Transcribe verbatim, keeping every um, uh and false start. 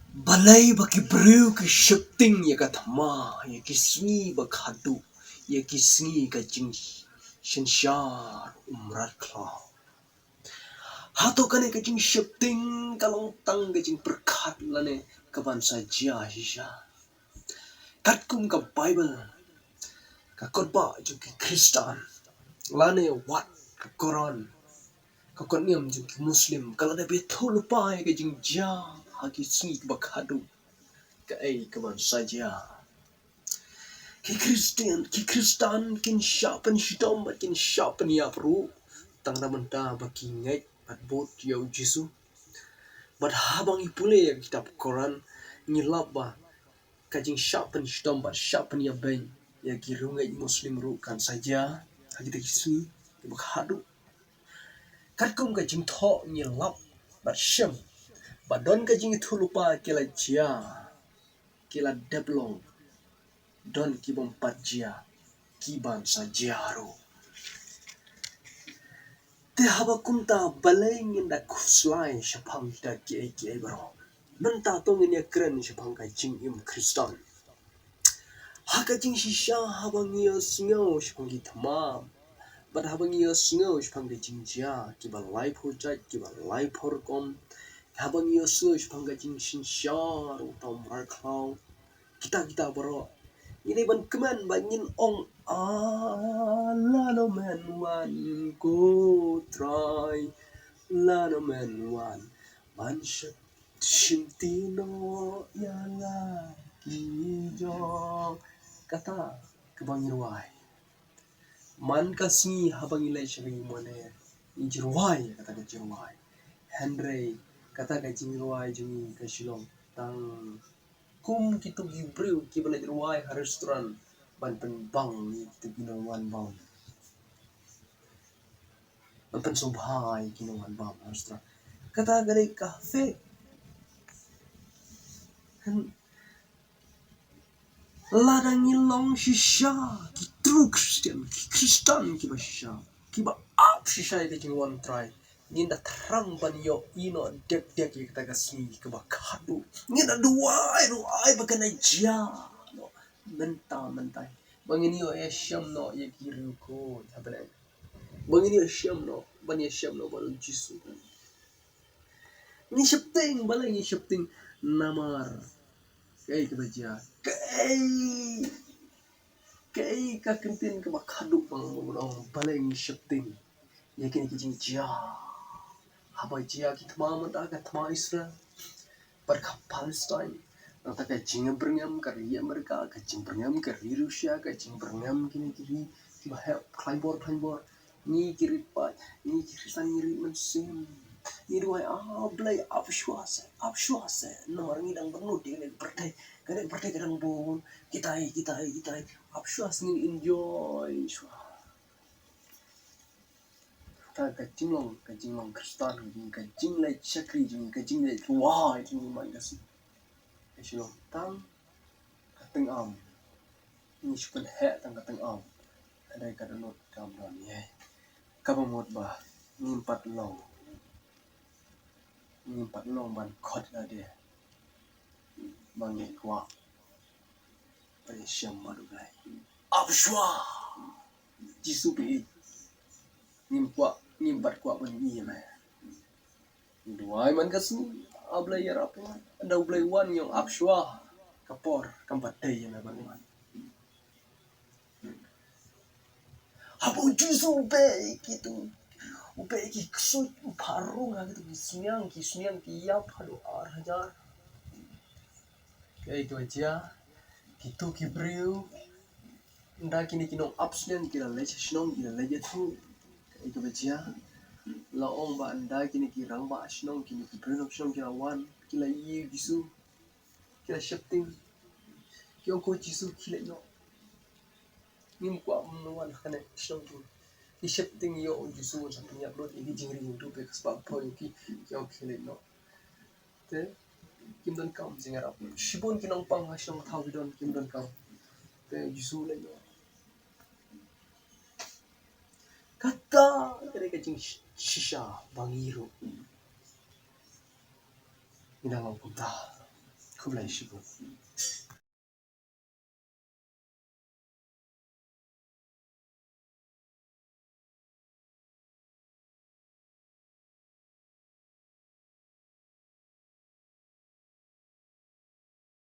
Balei ba ki briew ki sheptieng ïa ka thma, ïa ki sngi ba khadduh, ïa ki sngi ka jingsynshar u mrad khlaw? Hato kane ka jingsheptieng ka long tang ka jingpyrkhat lane ka ban sa jia shisha? Katkum ka Baibl, ka kyrpad jong ki Khristan, lane wat ka Koran, ka kot niam jong ki Muslim, ka la dep ïathuh lypa ïa ka jingjia ha ki sngi kiba khadduh. Kaei ka ban sa jia? Ki Khristan, ki Khristan kin shah pynshitom bad kin shah pynïap ruh tang da mynta ba ki ngeit bad bud ïa u Jisu. Bad haba ngi pule ïa ka kitab Koran, ngi lap ba ka jingshah pynshitom bad shah pynïap beiñ ïa ki riewngeit Muslim ruh kan sa jia ha kita ki sngi kiba khadduh. Katkum ka jingthoh ngi lap bad shem ba don ka jingïathuh lypa ki la jia, ki la dep long, don ki bym pat jia, ki ban sa jia ruh. Te haba kumta, balei ngin da khuslai shaphang kita kiei kiei baroh? Mynta to ngin ïakren shaphang ka jingim Khristan. Ha ka jingshisha, haba ngi ïohsngew shaphang ki thma, bad haba ngi ïohsngew shaphang ka jingjia kiba laiphew jait, kiba laiphew rukom, haba ngi ïohsngew shaphang ka jingsynshar uta u mrad khlaw, kita kita baroh, ngi dei ban kmen bad ngin ong, "Ah, lano men wan, ko Trai, lano men wan ban shim, shimti noh ïa la ki jong." Kata kaba ngi rwai. Man ka sngi haba ngi leit sha ka ïingmane, ngi jingrwai kata ka jingrwai. Hynrei kata ka jingrwai jong ngi ka shu long tang kum kito ki briew kiba leit rwai ha restaurant ban pynbang ïa kito ki nongwan bam, ban pynsngewbha ïa ki nongwan bam ha restaurant. Kata ka dei ka fake. Lada ngi long shisha ki true Christian, ki Khristan kiba shisha, kiba ap shisha ïa ka jingwan Trai, ngin da thrang ban ïohi noh dek dek ïa kata ka sngi kaba khadduh. Ngin da duwai ruh ai ba kan ïa jia noh mynta mynta, ba ngin ïoh ïashem noh ïa ki riewkhuid ha bneng, ba ngin ïoh shem noh, ban ïashem noh bad u Jisu. Ngi sheptieng, balei ngi sheptieng? Namar kaei kaba jia? Kaei, kaei ka kyntien kaba khadduh ba ngi ong, balei ngi sheptieng ïa kine ki jingjia? Haba jia ki thma mynta, ka thma Israel bad ka Palestine, nangta ka jingbyrngem ka ri Amerika, ka jingbyrngem ka ri Russia, ka jingbyrngem kine ki ri kiba heh khlaiñ bor khlaiñ bor. Ngi ki ri paid, ngi ki Khristan, ngi ri mynsiem, ngi duwai, "Ah Blei, ap shuwa seh, ap shuwa seh, namar ngi dang bynnud ïa kane ka pyrthei, kane ka pyrthei ka dang bun, kitai, kitai, kitai, ap shuwa seh, ngin enjoy shuwa." Kata ka jinglong, ka jinglong Khristan jong ngi, ka jingleit shakri jong ngi, ka jingleit rwai jong ngi man ka sngi, ka shu long tang ka tyngam. Ngi shu pynheh tang ka tyngam. Ka dei ka dohnud kam don ïa. Kaba mut ba ngim pat long, ngim pat long ban khot lade ba ngi kwah ban ïashem bad U Blei. Ap shuwa, Jisu phi ïeit. Ngim kwah, ngim pat kwah ban ïohi ïa me. Ngi duwai man ka sngi, A Blei ïarap ïa nga. Ynda U Blei wan, ngi ong ap shuwa, ka por kam pat dei ïa me ban wan. Haba u Jisu u beh ïa kito, u beh ïa ki ksuid, u phah rung ha kito ki sniang, ki sniang ki ïap haduh ar hajar. Kaei kaba jia? Kito ki briew, ynda kine ki nongap sniang ki la leit sha shnong, ki la leit ïathuh, kaei kaba jia? La ong ba ynda kine ki rangbah shnong, kine ki briew nong shnong ki la wan, ki la ïohi ïa u Jisu, ki la sheptieng. Ki ong, "Ko Jisu, khie leit noh. Ngim kwah ban wan ha kane ka shnong." Ki sheptieng ïoh u Jisu un sa pynïap lut ïa ki jingri jingdup, ïa ka spah phew ïa ki, ki ong, "Khie leit noh." Te kim donkam jingïarap. Shibun ki nongpang ha shnong thaw ki don, kim donkam. Te u Jisu u leit noh. Kata ka dei ka jingshisha ba ngi ruh ngi dang long kumta. Khublei shibun.